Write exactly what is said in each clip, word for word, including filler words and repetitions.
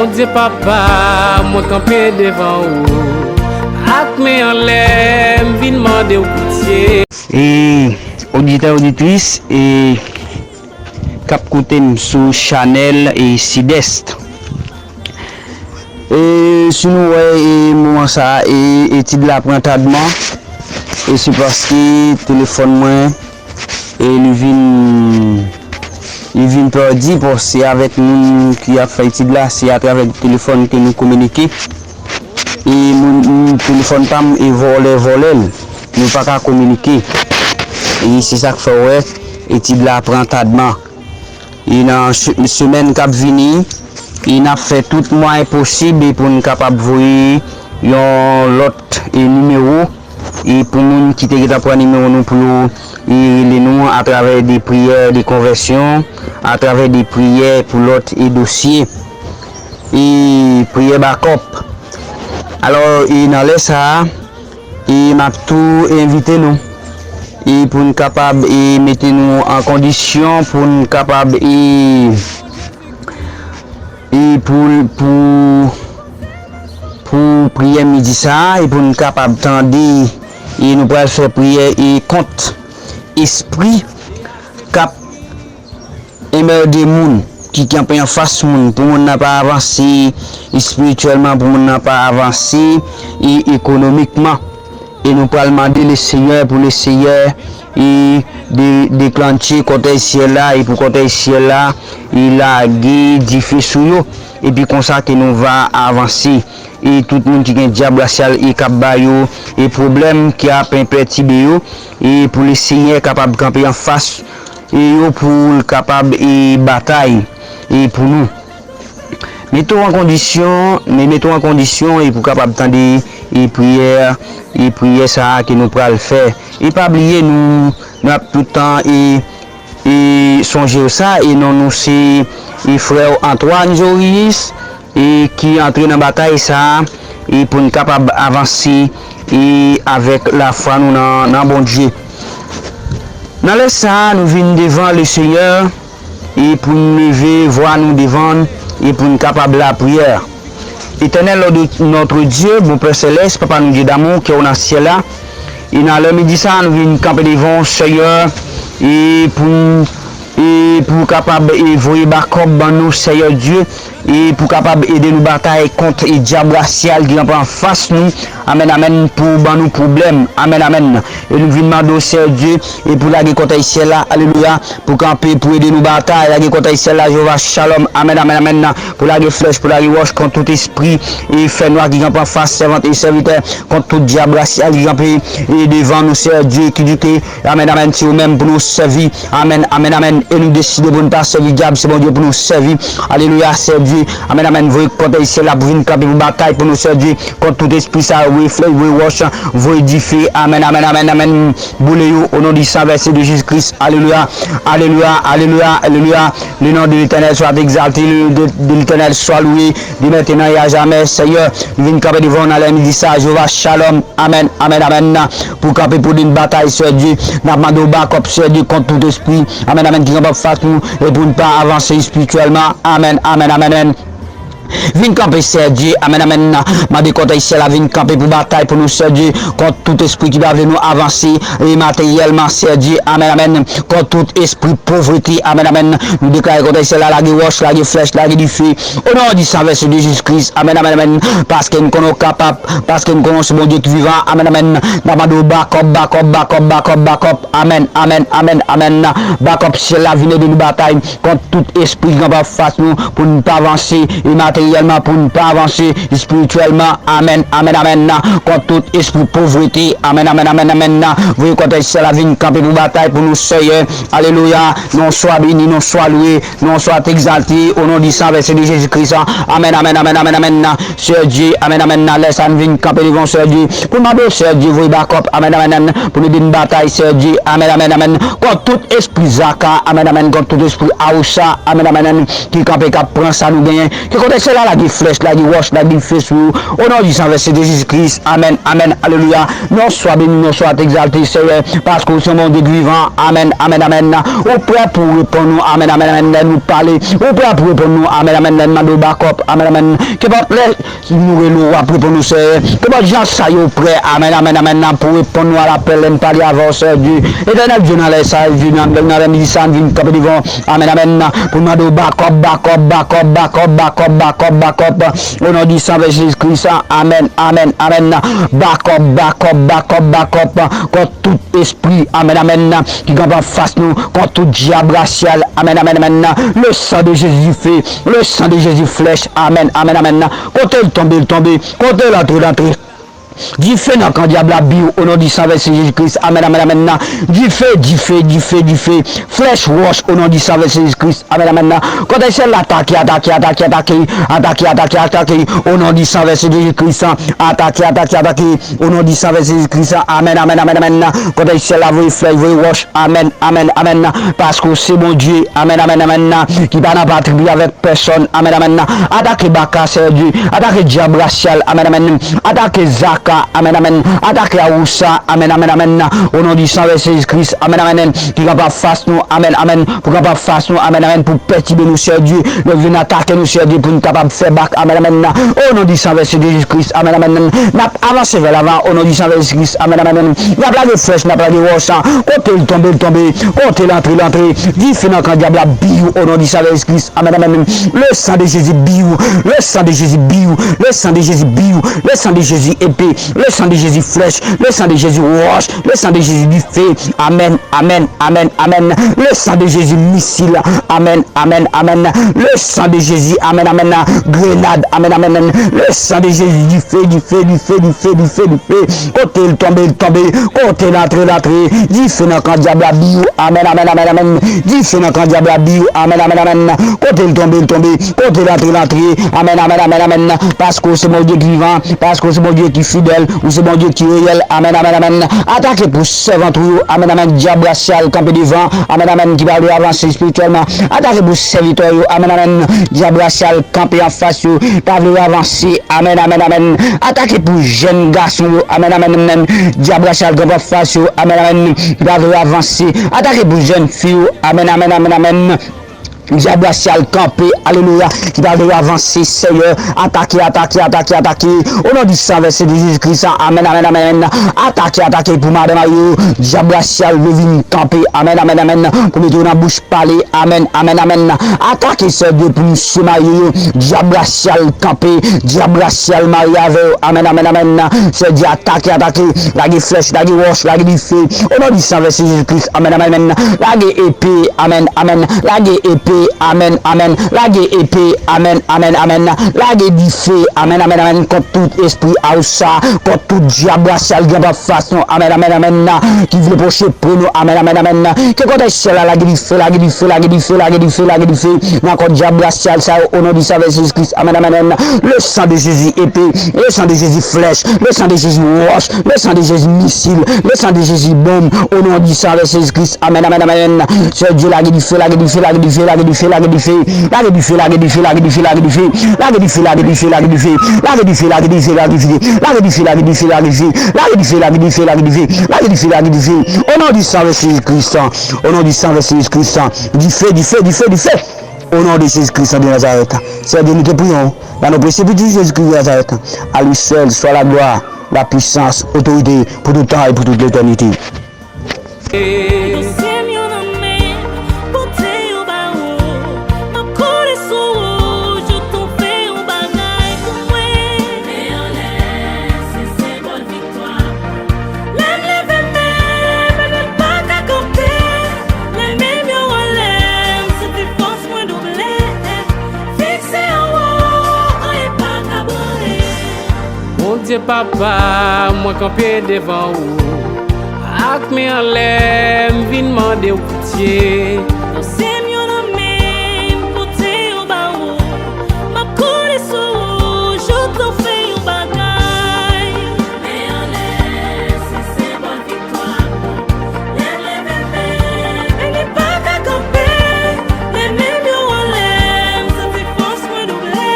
Bondye papa, mwen kanpe devan ou, ak men anlè, m vin mande w pitye. E oditè, oditris, e k ap koute m sou chanèl e Sidès. E si nou wè, e moman sa a, e etid la pran tadman, e se paske telefòn mwen, e li vin, li vin pèdi, paske se avèk moun ki ap fè etid la, se atravè telefòn ke nou kominike. E moun, moun telefòn pa m, e vòlè vòlè l. Nou pa ka kominike. E se sa k fè w wè etid la pran tadman. E nan se-, semèn k ap vini, e n ap fè tout mwayen posib e pou n kapab voye yon lòt, e nimewo, e pou moun ki te gentan pran nimewo nou pou yo, e rele nou atravè de priyè de konvèsyon, atravè de priyè pou lòt, e dosye, e priyè bakòp. Alò, e nan lè sa a, e m ap tou envite nou, e pou n kapab, e mete nou an kondisyon pou n kapab, e, e pou, pou, pou priyè midi sa a, e pou n kapab tande, e nou pral fè priyè, e kont espri k ap enmède moun, ki kanpe anfas moun, pou moun nan pa avanse espirityèlman, pou moun nan pa avanse, e ekonomikman. E nou pral mande Lesenyè pou Lesenyè, e de-, deklanche kòtèy syèl la, e pou kòtèy syèl la, e lage dife sou yo. Epi konsa ke nou va avanse. E tout moun ki gen dyab rasyal, e k ap ba yo, e pwoblèm ki ap pètibe yo, e pou Lesenyè kapab kanpe anfas, e yo pou l kapab, e batay, e pou nou. Mete w an kondisyon, men mete w an kondisyon, e pou kapab tande, e priyè, e priyè sa a ke nou pral fè. E pa bliye, nou, nou ap tout tan, e, e sonje w sa, e non nou se, e frè w Antoine Joris, e ki antre nan batay sa a, e pou n kapab avanse, e avèk lafwa nou nan, nan Bondye. Nan lè sa a, nou vin devan Lesenyè, e pou n leve vwa nou devan l, e pou n kapab lapriyè. Éternel notre Dieu, bon Père Céleste, Papa nou Dye damou, ke w nan syèl la, e nan lè midi sa a, nou vin kanpe devan w, Senyè, e pou n, e pou w kapab, e voye bakòp ban nou, Senyè Dye, e pou kapab ede nou batay kont, e dyab rasyal ki kanpe anfas nou. Amèn, amèn, pou ban nou pwoblèm. Amèn, amèn. E nou vin mande w, Senyè Dye, e pou lage kòtèy syèl la, alelouya, pou kanpe, pou ede nou batay, lage kòtèy syèl la, Jewova Shalom. Amèn, amèn, amèn. Pou lage flèch, pou lage wòch kont tout espri, e fènwa ki kanpe anfas sèvant e sèvitè, kont tout dyab rasyal ki kanpe, e devan nou, Senyè Dye, ki di ke, amèn, amèn, se ou menm pou nou sèvi. Amèn, amèn, amèn. E nou deside pou nou pa sèvi dyab, se Bondye pou nou sèvi. Alelouya, Senyè Dye. Amèn, amèn. Voye kòtèy syèl la pou vin kanpe pou batay pou nou, Senyè Dye. Kont tout espri sa yo, voye flèch, voye wòch, voye dife. Amèn, amèn, amèn, amèn. Boule yo, o non di san vèse de Jezi Kris. Alelouya, alelouya, alelouya, alelouya. Le nom de l'Éternel soit exalté, le nom de, de l'Éternel soit loué, de maintenant et à jamais, Senyè. Nou vin kanpe devan w nan lè midi sa, Jewova Shalom. Amèn, amèn, amèn. Pou kanpe pou din batay, Senyè Dye. N ap mande w bakòp, Senyè Dye, kont tout espri, amèn, amèn, ki kanpe anfas nou, e pou n pa avanse espirityèlman. Amèn, amèn, amèn, amèn. Vin kanpe, Senyè Dye. Amèn, amèn. Mande kòtèy syèl la vin kanpe pou batay pou nou, Senyè Dye, kont tout espri ki pa vle nou avanse, e materyèlman, Senyè Dye. Amèn, amèn. Kont tout espri povrete. Amèn, amèn. Nou deklare kòtèy syèl la lage wòch, lage flèch, lage dife. O non di san vèse de Jezi Kris. Amèn, amèn, amèn. Paske n konnen w kapab, paske n konnen w se Bondye ki vivan. Amèn, amèn. N ap mande w bakòp, bakòp, bakòp, bakòp, bakòp. Amèn, amèn, amèn, amèn. Bakòp syèl la vin ede nou batay kont tout espri ki kanpe anfas nou pou n pa avanse, e materyèlman pou n pa avanse, espirityèlman. Amèn, amèn, amèn. Kont tout espri povrete. Amèn, amèn, amèn, amèn. Voye kòtèy syèl la vin kanpe pou batay pou nou, Senyè. Alelouya. Non w swa beni, non w swa lwe, non w swa egzalte, o non di san vèse de Jezi Kris. Amèn, amèn, amèn, amèn, amèn. Senyè Dye, amèn, amèn. Nan lè sa a, n vin kanpe devan w, Senyè Dye, pou n mande w, Senyè Dye, voye bakòp, amèn, amèn, amèn, pou n ede n batay, Senyè Dye, amèn, amèn, amèn. Kont tout espri zaka, amèn, amèn, kont tout espri awousa, amèn, amèn, amèn, ki kanpe, k ap pran sa nou genyen, ke kòtèy Sèl la lage flèch, lage wòch, lage dife sou yo. O non di san vèse de Jezi Kris. Amèn, amèn, alelouya. Non swa beni, non swa egzalte, Seyè, paske ou se yon Bondye ki vivan. Amèn, amèn, amèn. Ou prè pou reponn nou. Amèn, amèn, amèn. Lè nou pale, ou prè pou reponn nou. Amèn, amèn. Lè n mande w bakòp. Amèn, amèn. Kenpòt lè nou rele w, w ap reponn nou, Seyè. Kenpòt jan sa yo prè. Amèn, amèn, amèn. Pou reponn nou a lapèl, lè n pale avè w, Seyè Dye. Etènèl Dye, nan lè sa, Dye, nan, nan lè midi sa, n vin kanpe devan w. Amèn, amèn. Pou n mande w bakòp, bakòp, bakòp, bakòp. O non di san vèse Jezi Kris. Amèn, amèn, amèn. Bakòp, bakòp, bakòp, bakòp. Kont tout espri, amèn, amèn, ki kanpe anfas nou, kont tout dyab rasyal, amèn, amèn, amèn. Le sang de Jésus dife, le sang de Jésus flèch, amèn, amèn, amèn. Kote l tonbe, l tonbe. Kote l antre, l antre. Dife nan kan dyab la, biw, o non di san vèse Jezi Kris. Amèn, amèn, amèn. Dife, dife, dife, dife. Flèch, wòch, o non di san vèse Jezi Kris. Amèn, amèn. Kote syèl la atake, atake, atake, atake, atake, atake, atake, o non di san vèse Jezi Kris. Atake, atake, atake, o non di san vèse Jezi Kris. Amèn, amèn, amèn, amèn. Kote syèl la voye flèch, voye wòch. Amèn, amèn, amèn. Paske w se Bondye. Amèn, amèn, amèn. Ki pa nan patipri avèk pèsòn. Amèn, amèn. Atake baka, Seyè Dye. Atake dyab rasyal. Amèn, amèn. Atake zaka. Amèn, amèn. Atake awousa. Amèn, amèn, amèn. O non di san vèse Jezi Kris. Amèn, amèn. Ki kanpe anfas nou. Amèn, amèn. Pou kanpe anfas nou. Amèn, amèn. Pou pètibe nou, Seyè Dye. Lè yo vin atake nou, Seyè Dye, pou n kapab fè bak. Amèn, amèn. O non di san vèse Jezi Kris. Amèn, amèn. N ap avanse vè lavan. O non di san vèse Jezi Kris. Amèn, amèn. N ap lage flèch, n ap lage wòch. Kote l tonbe, l tonbe. Kote l antre, l antre. Dife nan kan dyab la, biw, o non di san vèse Jezi Kris. Amèn, amèn. Le sang de Jésus, biw. Le sang de Jésus, biw. Le sang de Jésus, biw. Le sang de Jésus, epe. Le sang de Jésus, flèch. Le sang de Jésus, wòch. Le sang de Jésus, dife. Amèn, amèn, amèn, amèn. Le sang de Jésus, misil. Amèn, amèn, amèn. Le sang de Jésus, amèn, amèn. Grenad, amèn, amèn. Le sang de Jésus, dife, dife, dife, dife, dife, dife. Kote l tonbe, l tonbe. Kote l antre, l antre. Dife nan kan dyab la, biw. Amèn, amèn, amèn, amèn. Dife nan kan dyab la, biw. Amèn, amèn, amèn. Kote l tonbe, l tonbe. Kote l antre, l antre. Amèn, amèn, amèn, amèn. Paske w se Bondye ki vivan. Paske w se Bondye ki fidèl. Ou se Bondye ki reyèl. Amèn, amèn, amèn. Atake pou sèvant ou yo. Amèn, amèn. Dyab rasyal kanpe devan. Amèn, amèn. Ki pa vle avanse espirityèlman. Atake pou sèvitè yo. Amèn, amèn. Dyab rasyal kanpe anfas yo, pa vle yo avanse. Amèn, amèn, amèn. Atake pou jèn gason yo. Amèn, amèn, amèn. Dyab rasyal kanpe anfas yo. Amèn, amèn. Ki pa vle yo avanse. Atake pou jèn fi yo. Amèn, amèn, amèn, amèn. Dyab rasyal kanpe, alelouya, ki pa vle yo avanse, Seyè. Atake, atake, atake, atake. O non di san vèse de Jezi Kris. Amèn, amèn, amèn, amèn. Atake, atake pou madanm yo. Dyab rasyal vle vin kanpe. Amèn, amèn, amèn. Pou mete yo nan bouch pale. Amèn, amèn, amèn. Atake, Seyè Dye, pou misye marye yo. Dyab rasyal kanpe. Dyab rasyal marye avè yo. Amèn, amèn, amèn. Seyè Dye, atake, atake. Lage flèch, lage wòch, lage dife. O non di san vèse Jezi Kris. Amèn, amèn, amèn. Lage epe. Amèn, amèn. Lage epe. Amèn, amèn. Lage epe. Amèn, amèn, amèn. Lage dife. Amèn, amèn, amèn. Kont tout espri awousa, kont tout dyab rasyal ki anba fas nou. Amèn, amèn, amèn. Ki vle pwoche pou nou. Amèn, amèn, amèn. Ke kote syèl la lage dife, lage dife, lage dife, lage dife, lage dife. Nan kò dyab rasyal sa yo, o non di san vèse Jezi Kris. Amèn, amèn, amèn. Le sang de Jésus épée, le sang de Jésus flèch, le sang de Jésus wòch, le sang de Jésus misil, le sang de Jésus bonm, o non di san vèse Jezi Kris. Amèn, amèn, amèn. Seyè Dye, lage dife, lage dife, lage dife, lage dife, lage dife. Lage dife, lage dife, lage dife, lage dife. Lage dife, lage dife, lage dife. Lage dife, lage dife, lage dife. Lage dife, lage dife, lage dife. Lage dife, lage dife, lage dife. Lage dife, lage dife. O non di san vèse Jezi Kris. O non di san vèse Jezi Kris. Dife, dife, dife, dife. O non de Jezi Kris de Nazarèt. Seyè Dye, nou te priye w. Nan non presye Pitit Jezi Kris de Nazarèt. A lui seul soit la gloire, la puissance, autorité pour tout temps et pour toute éternité. Dosye m yo nan men, pote yo ba ou. M ap kole sou ou, je t'en fais yon bagay pou mwen. Men anlè, se senbòl viktwa. Lè m leve men, men m pa ka kanpe. Lè men m yo anlè, m santi fòs mwen double. Fikse anwo, anyen pa ka branle. Bondye Papa, mwen kanpe devan ou. Ak men anlè, m vin mande w pitye. Dosye m yo nan men, m pote yo ba ou. M ap kole sou ou, je t'en fais yon bagay. Men anlè, se senbòl viktwa. Lè m leve men, men m pa ka kanpe. Lè men m yo anlè, m santi fòs mwen double.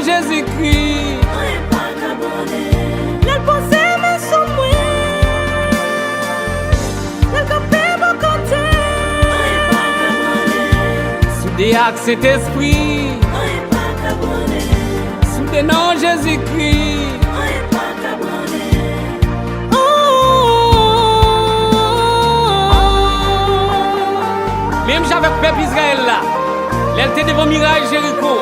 Jezikri. Anyen pa ka bone. Lè l poze men sou mwen, lè l kanpe bò kote, anyen pa ka bone. Soude ak Sentespri, anyen pa ka bone. Soude nan Jezikri. Anyen pa ka bone. Menm jan avèk pèp Izrayèl la, lè l te devan miray Jeriko,